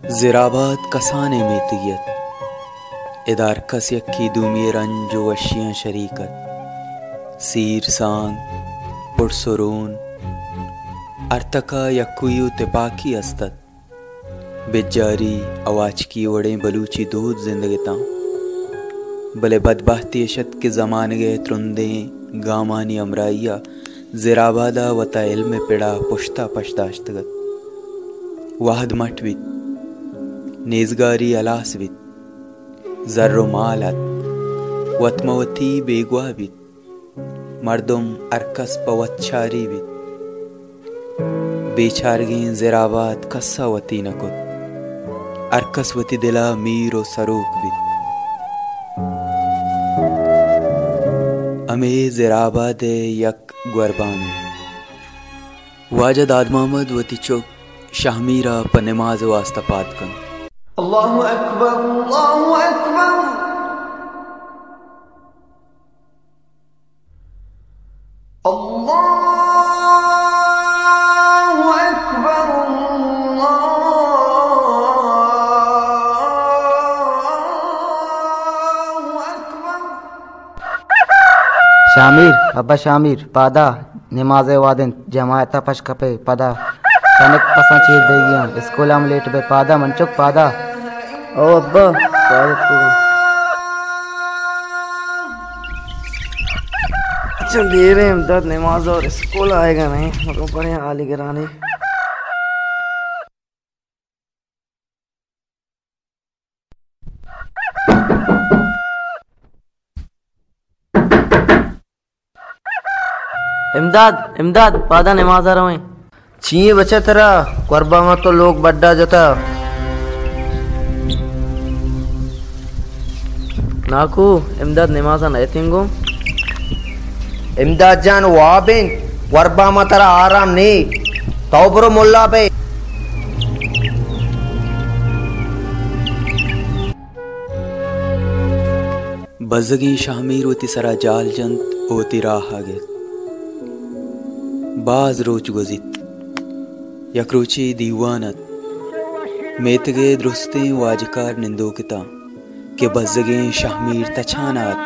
زرآباد کسانیں میتگے ات۔ ادا ہر کس یکے دومی ءِ رنج ءُ وشیاں شریک ات۔ سیر سانگ، پرس ءُ رون، ہر تک ءَ یکوئی ءُ تپاکی است ات۔ بجاری ءُ واچکی وڑیں بلوچی دود زندگ اتاں، بلے بدبہتی اش ات کہ زمانگ ءِ ترندیں گامانی ہمراہی ءَ زرآباد ءَ وت ءَ علم ءِ پڑ ءَ پشت ءَ پش داشتگ ات۔ وہد مٹ بیت، نیزگاری ہلاس بیت، زر ءُ مال ات، وت مہ وتی بیگواہ بیت۔ مردم ہر کس پہ وت چاری بیت۔ بیچارگیں زرآباد کس ءَ وتی نہ کت۔ ہر کس وتی دل ءَ میر ءُ سروک بیت۔ ہمے زرآباد ءِ یک گوربامے۔ واجہ داد محمد وتی چک شہمیر ءَ پہ نماز ءِ واستہ پاد کنت۔ اللہ اکبر، اللہ اکبر۔ اللہ اکبر، اللہ اکبر۔ شامیر، ابا شامیر، پادا، نماز ءِ وہد انت، جماعت ءَ پش کپئے، پدا تنک پساں چیر دیگی آں، اسکول ءَ ہم لیٹ بئے، پادا من چک، پادا۔ او ابا، پاد اتکگاں۔ اچھا، دیر ایں، امداد نماز اور اسکول آئیگا نہیں، مگو پڑھیں عالی گرانی۔ امداد، امداد، پادا نماز ءَ رویں۔ چی ایں بچہ ترا؟ قربان ما تو لوگ بڈا جتا۔ ناکو، امداد نماز ءَ نئیتیں گوں؟ امداد جان واب انت، قربان ما ترا آرام نے۔ تو برو ملا بے۔ بزگیں شہمیر وتی سرا جال جنت ءُ وتی راہ ءَ گپت۔ باز روچ گوزیت۔ یک روچے دیوان ات۔ میتگ ءِ درستیں واجکار نندوک اتاں کہ بزگیں شہمیر تچان ءَ ات۔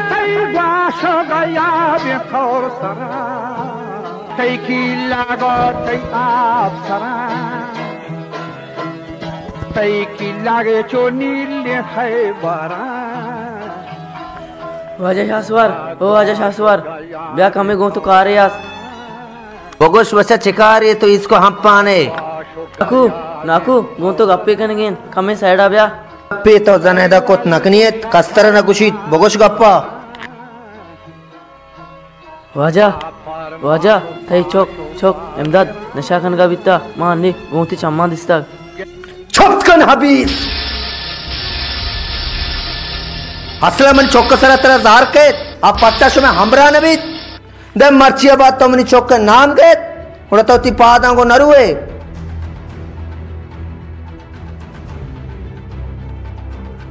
تئی گواش ءُ گیاب کور سرا، تئی کیلاگ ءُ تئی آپ سرا۔ تئی کیلاگ چو نیل خیبر۔ واجہ شاہسوار، او واجہ شاہسوار، بیا کمے گوں تو کارے است۔ بگوش بچہ چہ کارے تو ایسکو ہمپانے؟ ناکو، ناکو، گوں تو گپے کنگین، کمے سائیڈا بیا۔ گپے تو زنیدا کت نکنیت، کستر نہ گوشیت، بگوش گپا۔ واجہ، واجہ، تئی چک، چک، امداد نشہ کنگا بیتا، ما انی گوں وتی چماں دیستگ۔ چپ کن حبیث! اصلا من چک سرا ترا زہر کیت، آ پچا شمئے ہمراہ نہ بیت۔ دے مرچی بعد تو منی چک نام گیت، گڑا تو وتی پاداں گوں نہ روئے۔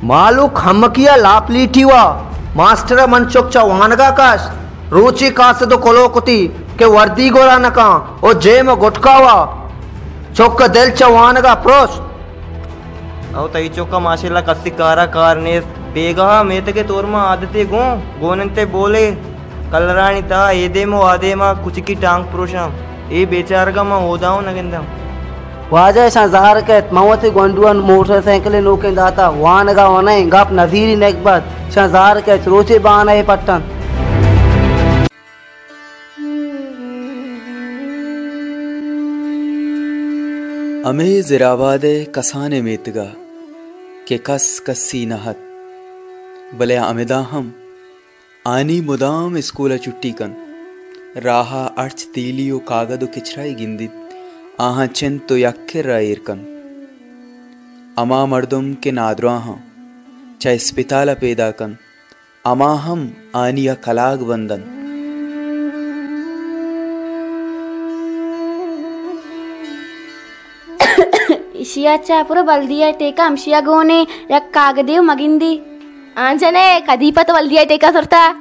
مالوک ہمکیا لاپ لیٹی وا، ماسٹر من چک چہ وانگا کاشت، روچی کاسد و کلو کتی کہ وردی گورا نکاں و جیم و گٹکا وا، چک دل چہ وانگا پرشت۔ او تئی چک ماشاءاللہ کسی کارا کار نیست، بیگاہ میتگ تورما عادتے گوں گوننتے بولے۔ کلرانی تہا اے دیم و آ دیما کچکی ٹانک پروشاں۔ اے بیچارگاں من اودا اوں نہ گنداں۔ واجہ اشاں زہر کیت، من وتی گونڈواں موٹر سائیکلے نوکیں داتا، وانگا ونئیں، گپ نزیری نگبت، اشاں زہر کیت، روچے بانہ پٹنت۔ ہمے زرآباد ء کسانیں میتگا کہ کس کسی نہ ات، بلے ہمدا ہم آنی مدام اسکول ء چھٹی کنت، راہ ء ہرچ تیلی و کاگد و کچرائے گندیت، آہاں چنت و یک کرا ایر کنت۔ ہما مردم کہ نادراہاں چہ اسپتال ء پیداک انت، ہما ہم آنی ء کلاگ بندنت۔ ایشی ء چہ پرو بلدی ء ٹیکہ ہمشی ء گون ء یک کاگدے و مگندی۔ آں جنے، کدی پہ تو ولدی ءَ ٹیکہ زرتا؟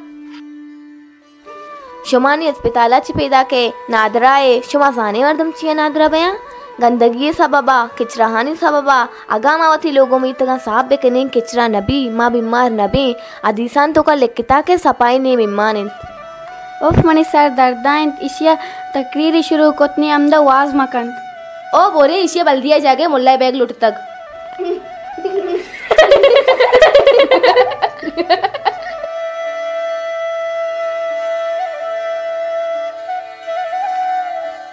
شما نی اسپتال ءَ چہ پیداک ئے نادراہ ئے، شما زانے مردم چیا نادراہ بیاں؟ گندگی ءِ سبب ءَ، کچراہانی سبب ءَ۔ اگاں ما وتی لوگ ءُ میتگاں ساپ بکنیں، کچرا نہ بی، ما بیمار نہ بیں۔ حدیثاں توکا لکھتا کہ صفائی نیم ایمان انت۔ اف، منی سر درد ءَ انت، ایشی ءَ تقریری شروع کت نی، ہمدا واز مکن۔ او بورے، ایشی ءَ بلدی ءِ جاگہ ءَ ملا ءِ بیگ لوٹتگ۔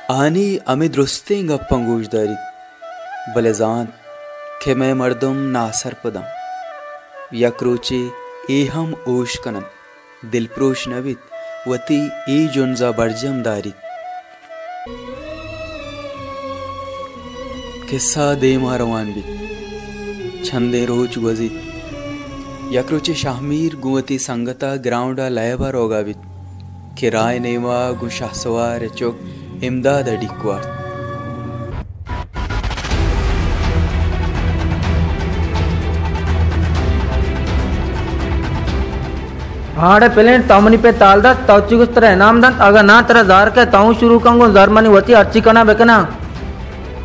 آنی ہمے درستیں گپاں گوش داریت، بلے زانت کہ مئے مردم ناسرپداں۔ یک روچے اے ہم ہوش کننت۔ دلپروش نہ بیت، وتی اے جنز ءَ برجم داریت۔ کسہ دیم ءَ روان بیت۔ چندیں روچ گوزیت۔ یک روچے شاہ میر گوں وتی سنگت ءَ گراؤنڈ ءَ لیب ءَ روگ ءَ بیت کہ راہ ءِ نیم ءَ گوں شہسوار ءِ چک امداد ءَ ڈیک وارت۔ ہاڑے پلینٹ، تو منی پت ءَ حال دات، تو چی گوشت ترا انعام دنت، اگاں ناں ترا زہر کئیت، تو شروع کن گوں زہر، منی وتی ہرچی کناں بکناں۔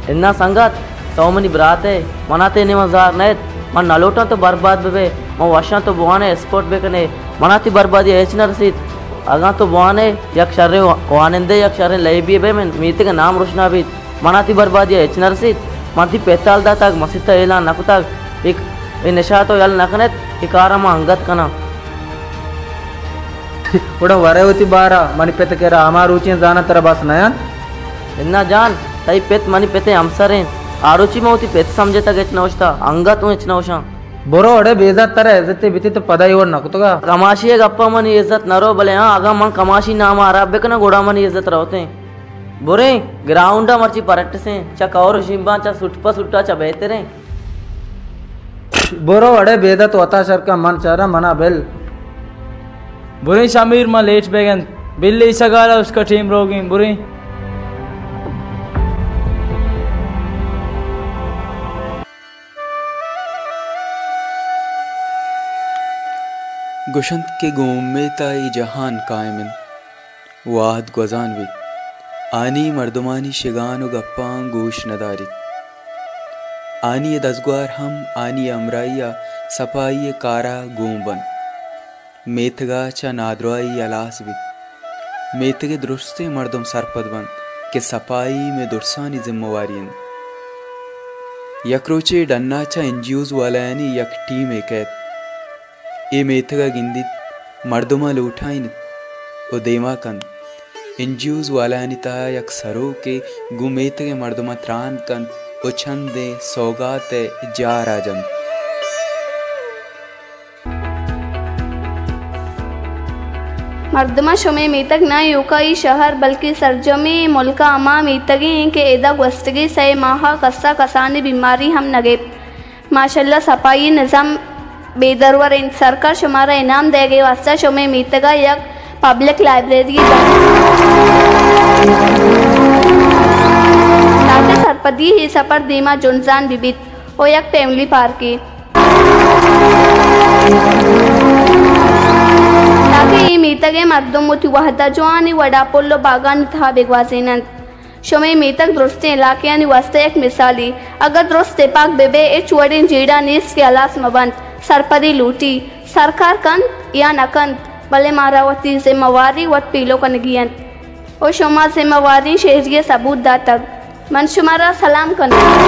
انا سنگت، تو منی برات ئے، منا تئی نیمگ ءَ زہر نئیت، من نہ لوٹاں تو برباد ببئے، من وشاں تو بوان ئے اسپورٹ بکن ئے، منا تئی بربادی ءَ ہچ نہ رسیت۔ اگاں تو بوان ئے یک شریں وانندہ، یک شریں لیبی بئے، منی میتگ ءِ نام روشنا بیت۔ منا تئی بربادی ءَ ہچ نہ رسیت۔ من تئی پت ءَ حال داتگ، مسیت ءَ اعلان نہ کتگ۔ اے، اے نشہ تو یل نہ کن ات، اے کار ءَ من انگت کناں۔ گڑا ورئے وتی بار ءَ، منی پت ءِ کرا ہما روچی زاناں ترا بس نہ انت۔ انا جان، تئی پت منی پت ءِ ہمسر انت۔ آ روچی من وتی پت سمجھتگ، ہچ نہ اوشتگ، انگت اوں ہچ نہ اوشاں۔ برو اڑے بے عزت، ترا عزتے بیتی تو پدا اے وڑ نہ کتگا۔ کماشی ءِ گپا منی عزت نہ رو، بلے ہاں اگاں من کماشی نام ءَ ہراب بکناں گڑا منی عزت روتیں۔ بریں، گراؤنڈ ءَ مرچی پریکٹس ایں، چہ کور ءُ شیمباں، چہ سوٹ پہ سوٹا چہ بہتریں۔ برو اڑے بے عزت، وتا شر کن، من چاراں، منا بل۔ بریں شمیر، ما لیٹ بیگ انت، بل ایسا گالا اس کا ٹیم روگیں، بریں۔ گوشنت کہ گوں امیت ءَ اے جہان قائم انت۔ وہد گوزان بیت۔ آنی مردمانی شگان ءُ گپاں گوش نہ داریت۔ آنی دزگوار ہم آنی ہمراہی ءَ صفائی ءِ کار ءَ گون بنت۔ میتگ ءَ چہ نادراہی ہلاس بیت۔ میتگ ءِ درستیں مردم سرپد بنت کہ صفائی مئے درسانی ذمہ واری انت۔ یک روچے ڈن ءَ چہ این جی اوز والایانی یک ٹیمے کئیت۔ اے میتگ ءَ گندیت، مردماں لوٹائینیت ءُ دیما کنت۔ این جی اوز والایانی تہا یک سروکے گوں میتگ ءِ مردماں تران کنت ءُ چندیں سوگات ءِ جار ءَ جنت۔ مردماں، شمئے میتگ نہ ایوکا اے شہر بلکہ سرجمیں ملک ءَ ہما میتگے انت کہ ادا گوستگیں سئے ماہ ءَ کس ءَ کسانیں بیماری ہم نہ گپت۔ ماشاءاللہ، صفائی نظام بے درور انت۔ سرکار شمارا انعام دئیگ ءِ واستہ شمئے میتگ ءَ یک پبلک لائبریری دنت، تاکہ سرپدی ءِ سفر دیما جنزان بہ بیت ءُ یک فیملی پارکے، تاکہ اے میتگ ءِ مردم وتی وہد ءَ جوانیں وڑا پل ءُ باگانی تہا بگوازین انت۔ شمئے میتگ درستیں علاقہانی واستہ یک مثالے۔ اگاں درست تپاک بہ بئے، ہچ وڑیں جیڑہ نیست کہ ہلاس مہ بنت۔ سرپدی لوٹی، سرکار کنت یا نہ کنت، بلے مارا وتی ذمہ واری وت پیلو کنگی انت۔ ءُ شما ذمہ واریں شہری ءِ ثبوت داتگ۔ من شمارا سلام کناں۔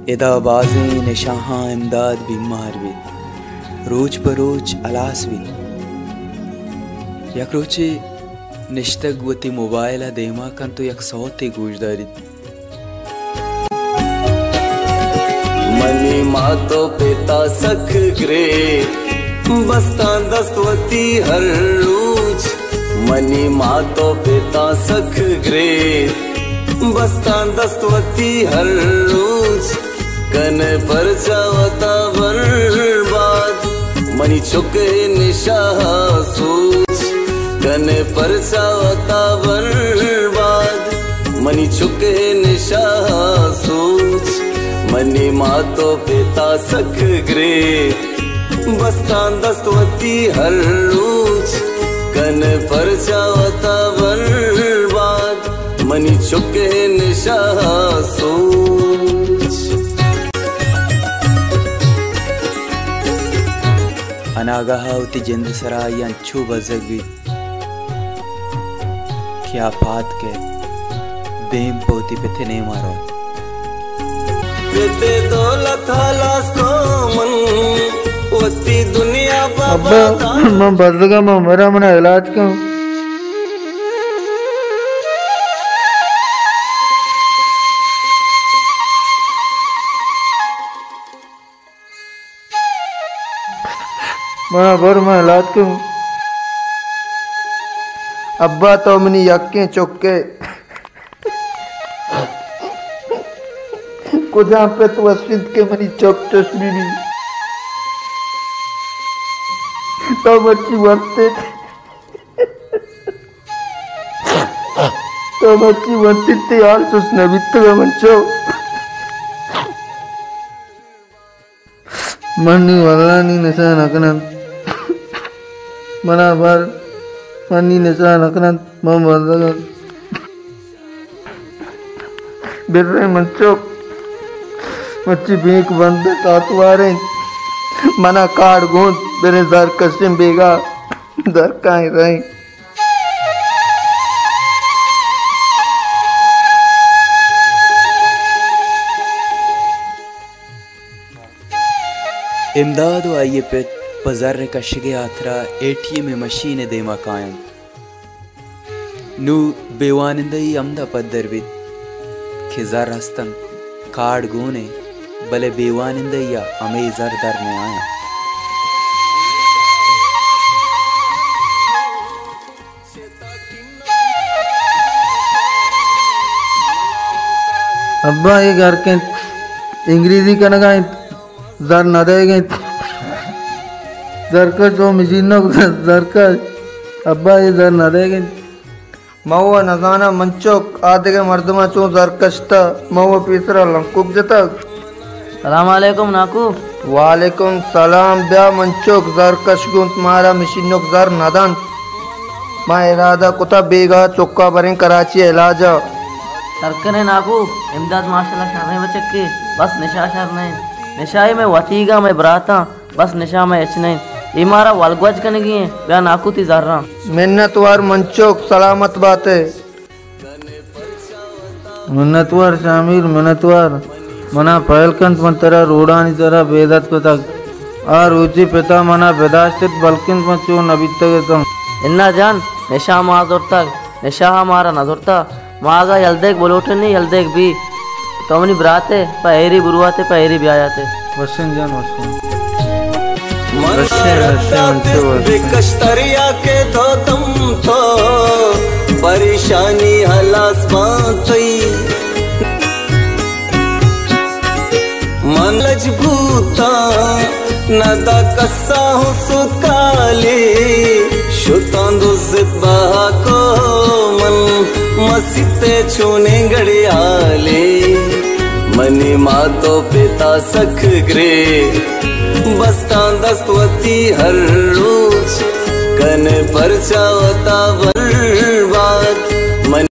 ادا بازیں نشہاں امداد بیمار بیت، روچ پہ روچ ہلاس بیت۔ یک روچے نشتگ وتی موبائل ءَ دیما کنت ءُ یک سوتے گوش داریت۔ منی مات ءُ پتا سک گریت، بستاں دست وتی ہر روچ۔ منی مات ءُ پتا سک گریت، بستاں دست وتی ہر روچ۔ کن پرچا وتا برباد، منی چک ءِ نشہ ءَ سوچ، کن ئے پرچا وتا برباد۔ منی چک ءِ نشہ ءَ سوچ، منی مات ءُ پت ءَ سک گریت۔ بستاں دست وتی ہر روچ، کن ئے پرچا وتا برباد۔ منی چک ءِ نشہ ءَ سوچ۔ اناگاہ ءَ وتی جند ءِ سرا آئی انچو بزگ بیت کہ آ پاد کئیت، دیم پہ وتی پت ءِ نیم ءَ روت۔ پت ءِ دولت ہلاس کو من، وتی دنیا ابا، برباد۔ من بزگ آں، من مراں، منا علاج کن۔ منا بر، من علاج کنوں۔ ابا، تو منی یکیں چک ئے۔ کجام پت وش انت کہ منی چک چش بہ بیت؟ تو مرچی ونت ئے۔ تو مرچی ونت ئے، تئی حال چش نہ بیتگ، من چو من نی واللہ نی نشہ نہ کناں۔ منا بر، من نی نشہ نہ کناں، من بزگ آں۔ برے من چک، مرچی بینک بند انت، آتوار انت۔ منا کارڈ گون انت، برے زر کشیں بیگا، زر کائیں رہیں۔ امداد ءُ آئی ءِ پت پہ زر ءِ کشگ ءِ ہاترا اے ٹی ایم ءِ مشین ءِ دیما کاینت۔ نوں بے وانندہی ہمدا پدر بیت کہ زر ہست انت، کارڈ گون انت، بلے بے وانندہی ءَ ہمے زر در نیاینت۔ ابا، اے گرک انت، انگریزی کنگا انت، زر نہ دئیگ انت۔ زرکش، او مشینک زرکش۔ ابا، اے زر نہ دئیگ انت۔ من وَ نزاناں من چک، آ دگہ مردماں چون زر کشتہ، من وَ پیسرا لنکک جتگ۔ سلام علیکم ناکو۔ وعلیکم سلام۔ بیا من چک، زر کش گوں، مارا مشینک زر نہ دنت۔ ما ارادہ کتہ بیگاہ چکا بریں کراچی علاجا۔ شر کنے ناکو، امداد ماشاءاللہ شریں بچکے، بس نشہ شر نہ انت۔ نشہ ءَ مئے وتیگاں، مئے براتاں، بس نشہ مئے ہچ نہ انت۔ اے مارا ولگوج کنگی انت۔ بیا ناکو تئی زراں۔ منت وار من چک، سلامت بات ئے۔ منتوار شامیر، منتوار۔ منا پہل کنت، من ترا روڈانی سرا بے عزت کتگ۔ آ روچے پتا منا بداشتت، بلکن من چو نہ بیتگ اتاں۔ انا جان، نشہ ما زرتگ، نشہ ءَ مارا نہ زرتہ۔ ما اگاں یل دیگ بلوٹیں، یل دیگ بی۔ تو منی برات ئے، پہ ایری برواتے، پہ ایری بیایاتے۔ وشن جان، وشن۔ من وشن، وشن، وشن، وشن۔ بکش تریا کے تو دم تو، پریشانی ہلاس بانت تئی۔ من لج بوتاں، ندا کسا ہوں سکالی، شتاں دزت بہا کو من، مسیت چونیں گڑیالی۔ منی مات و پتا سک گرے، بستاں دست وتی ہر روچ، کن پرچا وتا بر